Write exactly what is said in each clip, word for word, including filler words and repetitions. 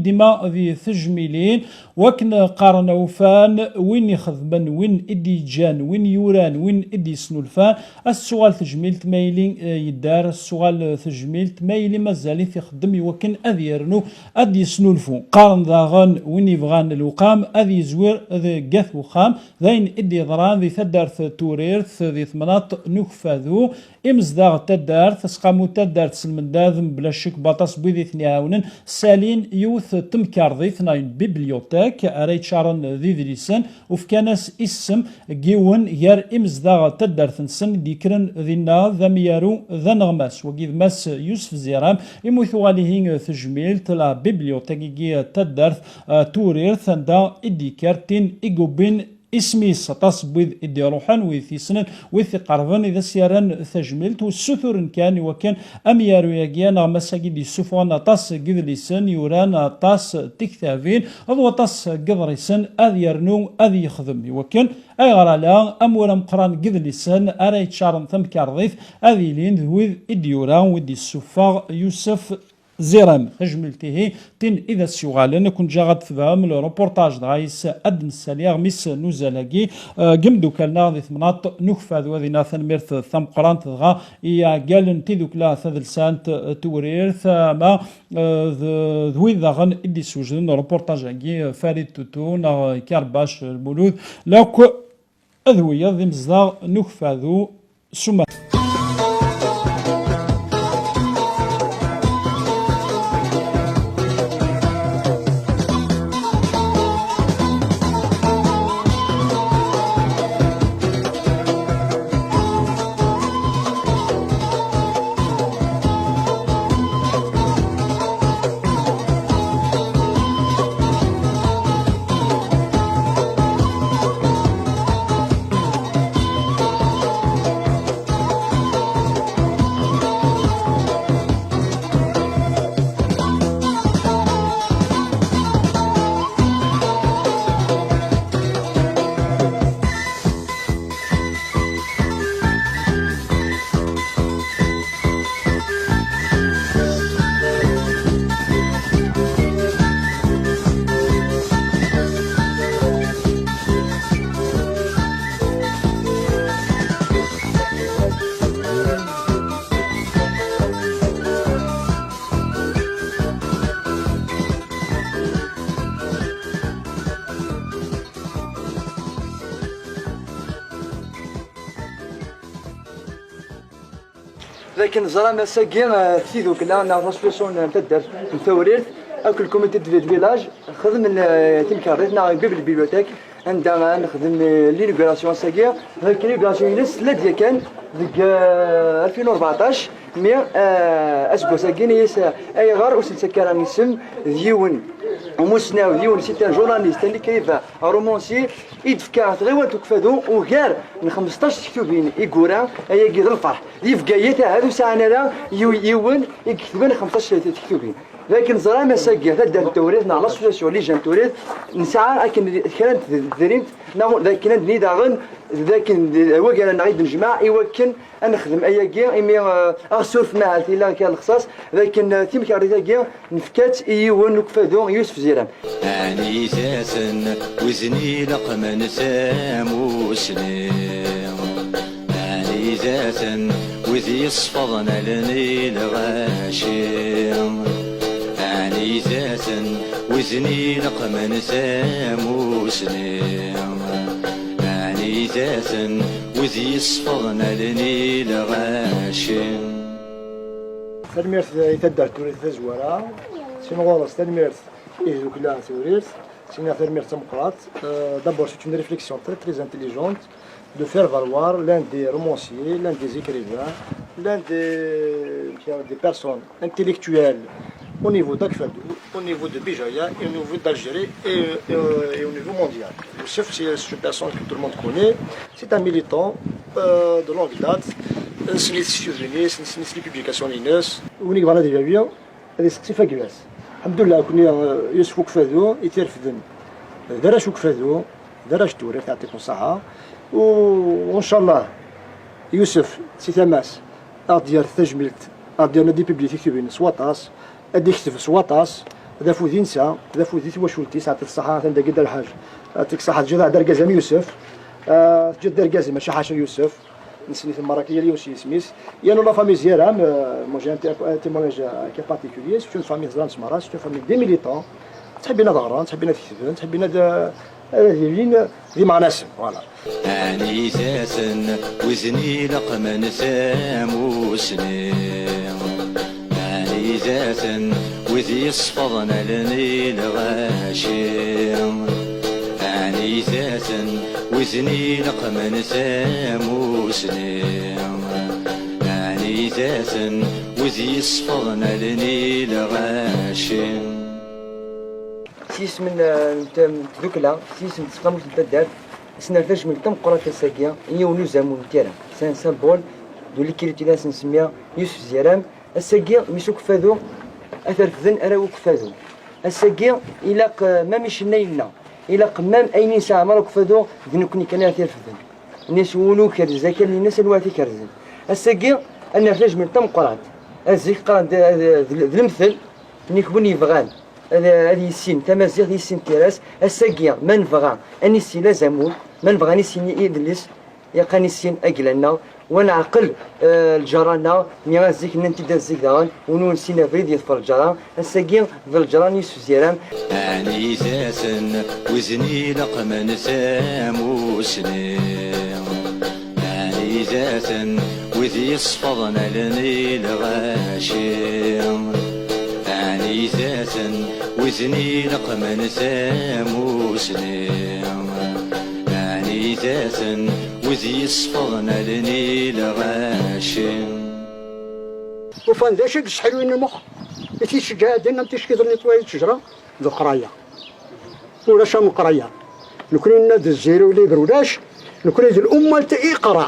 dima di tejmilin, wakken qqaren awfan, win ixedmen, win i d-yeǧǧan, win yuran, win i d-yesnulfan, ad s-tuɣal tejmilt ma yili, eh, yedder, ad s-tuɣal tejmilt ma yili mazal-it ixeddem i wakken ad yernu, ad yesnulfu. Qqaren daɣen, win yebɣan lewqam, ad yezwir deg at uxxam, d ayen i d-yeḍran di taddart Turirt, di temnaḍt n Ukeffadu. Imezdaɣ n taddart, Aseqqamu n taddart s lmendad, mebla ccek, baṭas n wid i ten-iɛawnen, ssalin yiwet n temkarḍit neɣ une bibliothèque ara yeččaren d idlisen, u fkan-as isem n yiwen gar imezdaɣ n taddart-nsen i d-yekkren dinna d amyaru d aneɣmas. Wagi d Mass Yusef Ziram, imi tuɣal ihi tejmilt, la bibliothèque-agi n taddart, eh, Turirt, anda i d-yekker tin i yubbin isem-is. Aṭas n wid i d-iruḥen, wid t-yessnen, wid t-iqerben, i d as-yerran tajmilt, u ssuturen kan i wakken amyaru-agi, aneɣmas-agi d-yessufɣen aṭas n yidlisen, yuran aṭas n tektabin, d waṭas n yiḍrisen ad yernu ad yexdem, i wakken ayɣer ala amur ameqqran n yidlisen ara yeččaren tamkarḍit ad ilin d wid i d-yura, wid d-yessufeɣ Yusef Ziram. Tajmilt ihi, tin i d as-yuɣalen, ad ken-ǧǧeɣ ad tebɛem le reportage, dɣa yis ad d-nessali aɣmis n uzal-agi, eh, deg imeddukal-nneɣ di temnaḍt n Ukeffadu. Ad iniɣ tanemmirt tameqqrant dɣa i yiɛeggalen n tidukla tadelsant, eh, Tewrirt, ama, eh, d, d wid daɣen i d-issewjden reportage-agi, eh, Farid Tutu neɣ Karbac Lmulud, lakk d wiyaḍ d imezdaɣ n Ukeffadu. Suma. Dakken ẓran ass-agi, eh, tidukla neɣ l'association n taddart n Tawrirt akked le comité de vie de village xedmen, eh, timkarḍit neɣ une bibliothèque anda ara nexdem, eh, l'inauguration ass-agi. Dakken l'inauguration-ines tella-d yakan deg, eh, alfin u rbeɛṭac, mi, eh, aseggas-agi, ini-as, eh, ayɣer ur s-nettak ara isem d yiwen umusnaw, d yiwen, c'est un journaliste, un écrivain, un romancier, i d-tefka tɣiwant n Ukeffadu ugar n xmesṭac tektubin i yura, ayagi d lferḥ. Di Bgayet, ahat ur sɛan ara yiw-, yiwen i iketben xmesṭac tektubin. Lakin ẓran ass-agi, taddart n Tewrirt neɣ l'association Les Jeunes Tewrirt, nesɛa akken kra n tedrimt, neɣ d akken ad d-nini daɣen, d akken d wagaren-nneɣ i d-nejmeɛ i wakken ad nexdem ayagi, imi, eh, aɣ surfen ahat yella kra n lexṣaṣ, d akken, eh, timkarḍit-agi nefka-tt i yiwen n Ukeffadu, Yusef Ziram. Ɛni izaten wid-nni leqmen tamusni? Ɛni izaten wid yesfeḍn allen i lɣaci? Ɛni izaten wid-nni leqmen tamusni? Ɛni izaten wid yesfeḍn allen i lɣaci? Tanemmirt i taddart Tewrirt tazwara, sin ɣur-s tanemmirt i tdukla Tewrirt, sin-a tanemmirt tameqqrant. Euh, d'abord, c'est une réflexion très, très intelligente de faire valoir l'un des romanciers, l'un des écrivains, l'un des, des personnes intellectuelles au niveau d'Akeffadu, au niveau de Béjaïa et au niveau d'Algérie et, et, et au niveau mondial. Youssef, c'est, c'est une personne que tout le monde connaît. C'est un militant, euh, de longue date. Nessen-it s tudrin-is, nessen-it s les publications-ines. Win yebɣan ad ibabi, ad iseqsi fagras. Alḥemdullah, akkenni, euh, Yusef Ukeffadu i t-irefden d arrac Ukeffadu, d arrac Tewrirt, yeɛṭikum ṣṣaḥa. U, u ncallah, Yusef, si tama-s, ad d-yerr tajmilt, ad d-yerr ad d-ipubli tiktubin s waṭas, ad d-ikteb s waṭas, D afud i nesɛa, d afud i twacult-is, ɛṭi-t ṣṣaḥa, atan dagi Dda Lḥaǧ. Ɛṭi-k ṣṣaḥa, teǧǧiḍ-aɣ-d argaz am Yusef. Ah, teǧǧiḍ-d argaz mačči ḥaca Yusef. Nessen-iten merra akka, yal yiwen s yisem-is. Yerna la famille Ziram, euh, moi j'ai un té-, un témoignage, euh, cas particulier, c'est une famille ẓran-tt merra, c'est une famille des militants. Ttḥebbin ad ɣren, ttḥebbin ad ketben, ttḥebbin ad, euh, ad ilin d imeɣnasen, voilà. Anida-ten wid n ileqmen tamusni? Anida-ten wid yesfeḍn allen i lɣaci? Anida-ten wid n ileqmen tamusni? Anida-ten wid yesfeḍn allen i lɣaci? S yisem n, n t-, n tdukla, s yisem n tesqamut n taddart, ad s-nerr tajmilt tameqqrant ass-agi i yiwen n uzamu n tira. C'est un symbole de l'écriture, ad s-nsemmi Yusef Ziram. Ass-agi, mmi-s n Ukeffadu, ad t-refden arraw n Ukeffadu. Ass-agi, ilaq, eh, même icennayen-nneɣ, ilaq même ayen i nesɛa merra n Ukeffadu, d nekkni kan ara t-irefden. Nni-as win ukerz akal-ines, anwa ara t-ikerzen? Ass-agi, ad nerr tajmilt tameqqrant. Ad zik qqaren d, d, d, d lemtel, nnig win yebɣan ad, ad yissin tamaziɣt, yissin tira-s. Ass-agi, ma nebɣa ad nissin azamul, ma nebɣa ad nissin idles, ilaq ad nissin agla-nneɣ, wa neɛqel, eh, lǧara-nneɣ, mi ad zik, nnant-id ad zik daɣen, win ur nessin abrid yeḍfer lǧara. Ass-agi d lǧara n Yusef Ziram. Anida-ten wid n ileqmen tamusni? Anida-ten wid yesfeḍn allen i lɣaci? Anida-ten wid n ileqmen tamusni? Anida-ten wid yesfeḍn allen i lɣaci? Ufan d acu i yesseḥlun lmux i ticeǧǧaɛin am tickiḍ n netwayi ttejra d leqraya. Ulac am leqraya. Nekni nenna-d zéro libre ulac, nekni d l'umma iqra.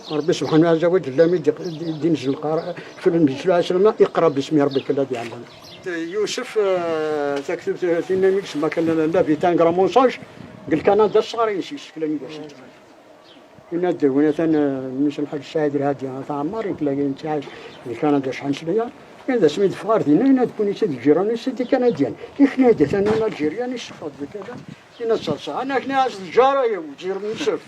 Ṛebbi subḥanahu wa taɛala mi d-, d-, d-inzel lqar-, fi Nnbi sallallahu alayhi wa sallam, iqra bismi rabbika alladhi allama. Yusef, eh, taktubt tinna mi yesma kan la vie est un grand mensonge, deg Lkanada ṣṣɣar-ines yesseklan-d. Yenna-d, win atan, eh, mmi-s n Lḥaǧ Saɛid Lhadi At Ɛemmar, nekk lagi nettɛac di Kanada acḥal n sna. Yenna-d asmi d-ffɣeɣ ar dinna, yenna-d wwin-itt-id lǧiran-is d ikanadiyen. Ikna-d atan un Algérien, yesseffeɣ-d di kada. Yenna-d ẓerẓeɣ, ana akni-as d lǧara-iw, Ǧir Yusef.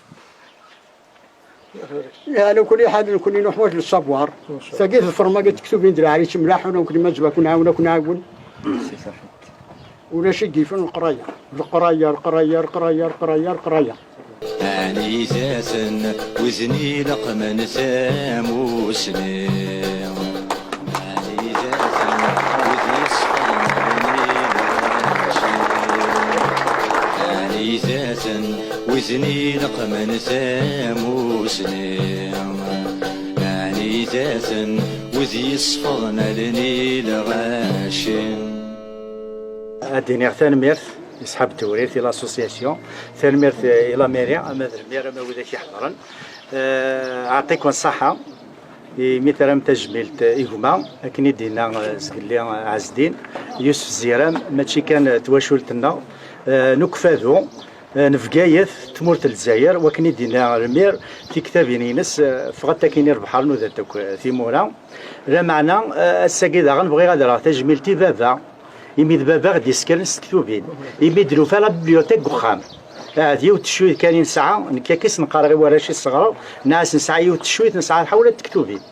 Ala kulli ḥal, nekkni nuḥwaǧ le savoir. Tagi teḍfer magi tektubin d lɛali ttemlaḥun, nekkni ma nezwa kun nɛawen, ad kun-nɛawen. Ulac i d-yifen leqraya. Leqraya, leqraya, leqraya, leqraya, leqraya. Anida-ten wid n ileqmen tamusni? Anida-ten wid yesfeḍn allen i lɣaci? Anida-ten wid n ileqmen tamusni? Anida-ten wid yesfeḍn allen i lɣaci? Ad d-iniɣ tanemmirt i Ṣḥab Tewrirt, i l'association. Tanemmirt i la mairie, ama d lmir, ama widak iḥeḍren. Eh, ɛṭiken ṣṣaḥa imi terram tajmilt i gma, akken i d-yenna, eh, zgelli, eh, Ɛezdin. Yusef Ziram, mačči kan, eh, twacult-nneɣ, eh, n Ukeffadu, eh, n Bgayet, tmurt n Lezzayer, wakken i d-yenna lmir, tiktabin-ines, eh, ffɣent akkin i lebḥer, nudant akk, eh, timura. Lameɛna, eh, ass-agi daɣen bɣiɣ ad rreɣ tajmilt i baba, imi d baba i ɣ-d-yessekren s tektubin, imi d-nufa la bibliothèque deg uxxam. Ahat yiwet teccuyt kan i nesɛa, nekk akka i s-neqqareɣ i warrac i sseɣreɣ, nɛas nesɛa yiwet teccuyt, nesɛa ḥawla n tektubin.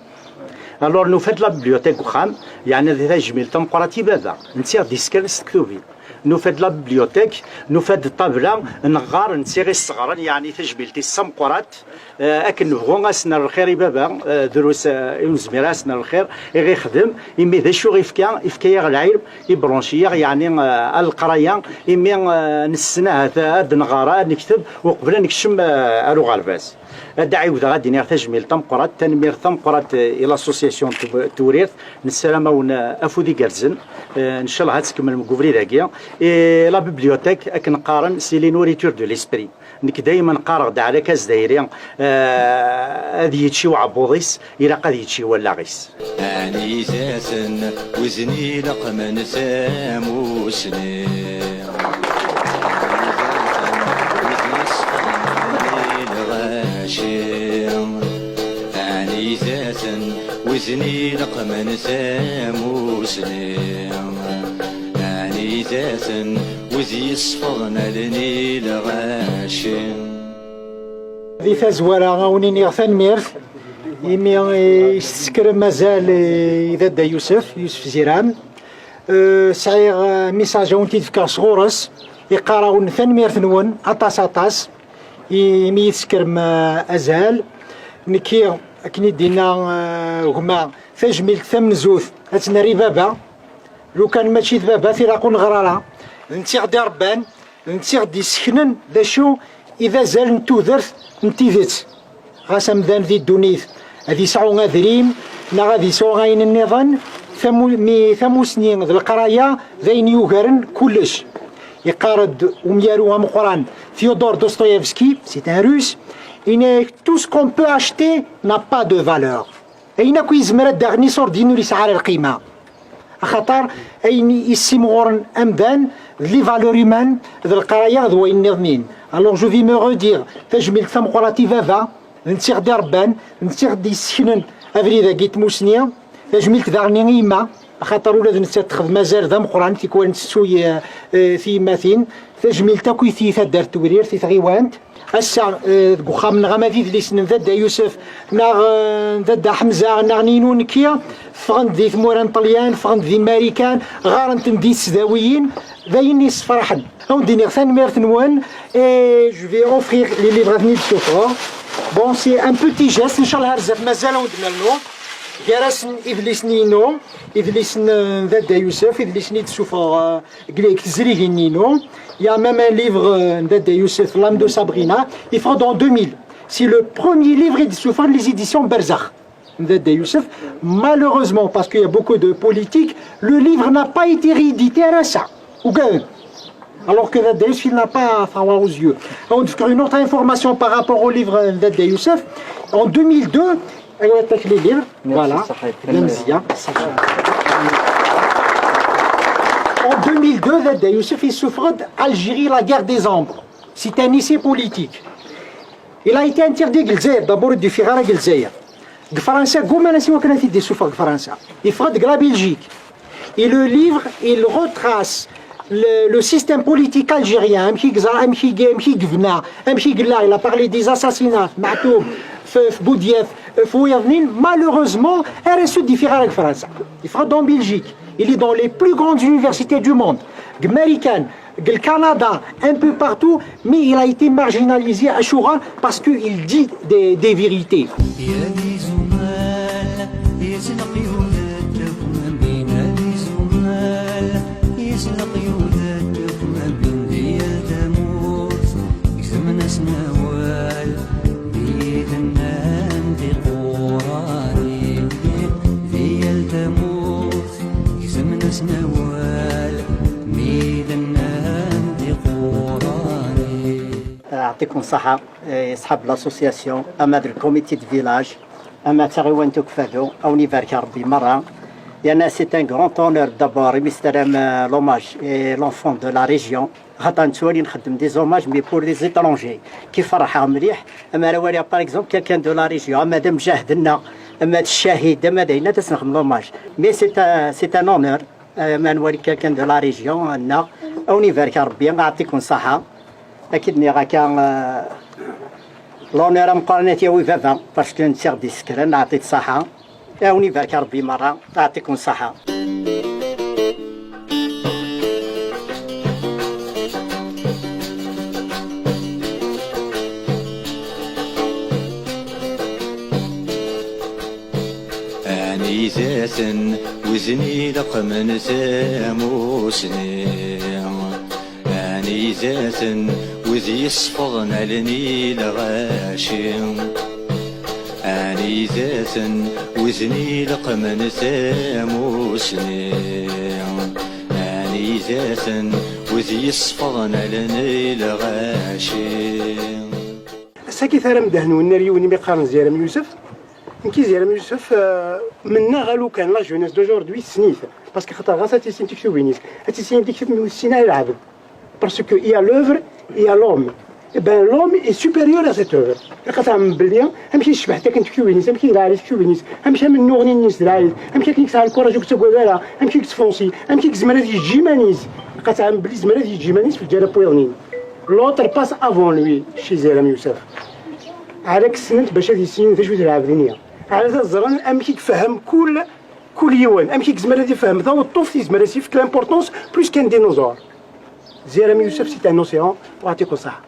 Alors nufa-d la bibliothèque deg uxxam, yeɛni d tajmilt tameqqrant i baba, netta i ɣ-d-yessekren s tektubin. Nufa-d la bibliothèque, nufa-d ṭṭabla, neɣɣar, netta i ɣ-isseɣren, yeɛni tajmilt-is d tameqqrant. Eh, akken nebɣu ad s-nerr lxir i baba, eh, drus, eh, i ur nezmir ad s-nerr lxir i ɣ-ixdem, imi d acu i ɣ-ifka, ifka-yaɣ lɛilm, ibranci-yaɣ, yeɛni, eh, ar leqraya, imi, eh, nessen ahat ad nɣer, ad nekteb, uqbel ad nekcem, eh, ar uɣerbaz. Ad d-ɛiwdeɣ ad d-iniɣ tajmilt tameqqrant, tanemmirt tameqqrant, eh, i l'association n Tewrirt, nessaram-awen, eh, afud igerrzen, eh, ncallah ad tkemmlem deg ubrid-agi. Et la bibliothèque, akken qqaren, c'est les nourritures de l'esprit. Nekk daymen qqareɣ-d ɛla Kazd Ayri, eh, ad yečč i uɛebbuḍ-is, ilaq ad yečč i wallaɣ-is. Anida-ten wid n ileqmen tamusni? Anida-ten wid yesqemen i lɣaci? Anida-ten wid n ileqmen tamusni? Izaten, wid yesfeḍen allen i lɣaci. Di tazwara, a wen-iniɣ tanemmirt imi i s-teskrem azal i Dadda Yusef, Yusef Ziram. Euh, sɛiɣ, euh, message a wen-t-id-fkeɣ sɣur-s, iqqar-awen tanemmirt-nwen aṭas, aṭas, imi i teskrem, euh, azal. Nekki, akken i d-inna, euh, gma, tajmilt tamenzut ad tt-nerr i baba. Lukan mačči d baba, tilaq ur neɣra ara. D netta i ɣ-d-irebban, d netta i ɣ-d-isseknen d acu i d azal n tudert n tidet. Ɣas amdan di ddunit ad yesɛu adrim neɣ ad yesɛu ayen nniḍen, tamu-, mi tamusni d leqraya d ayen yugaren kullec. Iqqar-d umyaru ameqqran Fyodor Dostoïevski, c'est un russe, yenna-ak: tout ce qu'on peut acheter n'a pas de valeur. Ayen akk yezmer ad d-aɣnis ur d-in ur yesɛi ara lqima. Axaṭer ayen i yessimɣuren amdan d les valeurs humaines, d leqraya d wayen nniḍen. Alors je vais me redire, tajmilt tameqqrant i baba, d netta i ɣ-d-irebban, d netta i ɣ-d-yesseknen abrid-agi n tmusni, tajmilt daɣen i yemma, axaṭer ula d nettat texdem azal d ameqqran, tikwal nettettu, eh, eh, tiyemmatin, tajmilt akk i ti-, taddart Tewrirt, i tɣiwant. Ass-a, eh, deg uxxam-nneɣ ama d idlisen n Dadda Yusef, neɣ, eh, n Dadda Ḥemza, neɣ n inu nekki, ffɣen-d di tmura n Ṭelyan, ffɣen-d di Marikan, ɣaren-ten di tesdawiyin, d ayen yessefraḥen. A wen-d-iniɣ tanemmirt-nwen, et je vais offrir les livres ad ten-id-ssufɣeɣ. Bon, c'est un petit geste, ncallah ar zdat mazal a wen-d-nernu. Gar-asen idlisen-inu, idlisen n Dadda Yusef, idlisen i d-ssufɣeɣ, eh, deg, deg tezrigin-inu. Il y a même un livre, euh, n Dadda Yusef, L'âme de Sabrina. Yeffeɣ-d en deux mille. C'est le premier livre i d-ssufɣen les éditions Barzakh n Dadda Yusef. Malheureusement, parce qu'il y a beaucoup de politique, le livre n'a pas été réédité à ça. Ou bien, alors que Dadda Yusef, il n'a pas froid aux yeux. On a une autre information par rapport au livre n Dadda Yusef. En deux mille deux, aywa, aṭak les livres. Merci, voilà. Saḥit. Merci. En deux mille deux, Dadda Yusef yessufeɣ-d Algérie, la guerre des ombres. C'est un essai politique. Il a été interdit deg Lezzayer, d'abord ur d-yeffiɣ ara deg Lezzayer. Deg Fransa, gguman-as i wakken ad t-id-yessufeɣ deg Fransa. Yeffeɣ-d deg la Belgique. Et le livre, il retrace le, le système politique algérien, amek i yeẓra, amek i, amek i yebna, amek i yella, il a parlé des assassinats, Maɛtub, f, f Boudiaf, f wiyaḍ-nni, malheureusement, ar ass-a ur d-yeffiɣ ara deg Fransa. Yeffeɣ-d en Belgique. Il est dans les plus grandes universités du monde. Deg Marikan, deg Canada, un peu partout, mais il a été marginalisé, acuɣer, parce qu'il dit des, des vérités. Yal izumal, yezleq yudad akk mabin, yal izumal, yezleq yudad akk mabin, di yal tamurt, gzmen-asen awal, mi d-nnan tiquranin, di yal tamurt, gzmen-asen awal, mi d-nnan tiquranin. يعطيكم الصحة. إيه، أصحاب l'association، أما د le comité de village، أما d taɣiwant Ukeffadu, a wen-ibarek Rebbi merra. Yerna c'est un grand honneur d'abord imi s-terram, euh, l'hommage et l'enfant de la région. Xaṭer nettwali nxeddem des hommages, mais pour les étrangers. Ki ferḥeɣ mliḥ, ama ara waliɣ par exemple quelqu'un de la région, ama d amjahd-nneɣ, ama d ccahid, ama d ayen, ad as-nexdem l'hommage. Mais c'est un, c'est un honneur. Eh, ma nwali quelqu'un de la région, neɣ a wen-ibarek Rebbi, aɛṭikum ṣṣaḥa. Ad k-id-nniɣ akka, eh, l'honneur ameqqran ad t-yawi baba, parce que netta i ɣ-d-isekren, aɛṭi-t ṣṣaḥa. A wen-ibarek Rebbi merra, aɛṭikum ṣṣaḥa. Anida-ten wid n ileqmen tamusni? Anida-ten wid yesfeḍnalen i lɣaci? Anida-ten wid n ileqmen tamusni? Anida-ten wid yesfeḍnalen i lɣaci? Ass-agi taram ddehn wennar yiwen imi qqaren Ziram Yusef. Nekk i Ziram Yusef, euh, mennaɣ a lukan la jeunesse d'aujourd'hui tessen-it. Parce que xaṭer ɣas ad tissin tiktubin-is, ad tissin tiktubin ur tessin ara lɛebd. Parce que il y a l'œuvre, il y a l'homme. Eh ben, l'homme est supérieur à cette œuvre. Ilaq ad tɛelmem belli amek i tecbeḥ akken tektubin-is, amek i d lɛali tektubin-is, amek amennuɣ-nni-s d lɛali, amek akken i yesɛa lkuraj ur yettagad ara, amek i yettfunsi, amek i yezmer ad yeǧǧ iman-is. Ad tɛelmem belli yezmer ad yeǧǧ iman-is f lǧal n wiyaḍ-nni. L'autre passe avant lui, chez Ziram Youssef. Ɛla k-ssnent bac ad issinen d acu d lɛebd-nni. Ɛla ad ẓren amek i ifehhem kul, kul yiwen. Amek i yezmer ad ifhem taweṭṭuft yezmer ad s-yefk l'importance plus qu'un dinosaure. Ziram Youssef, c'est un océan. ويعطيكم الصحة.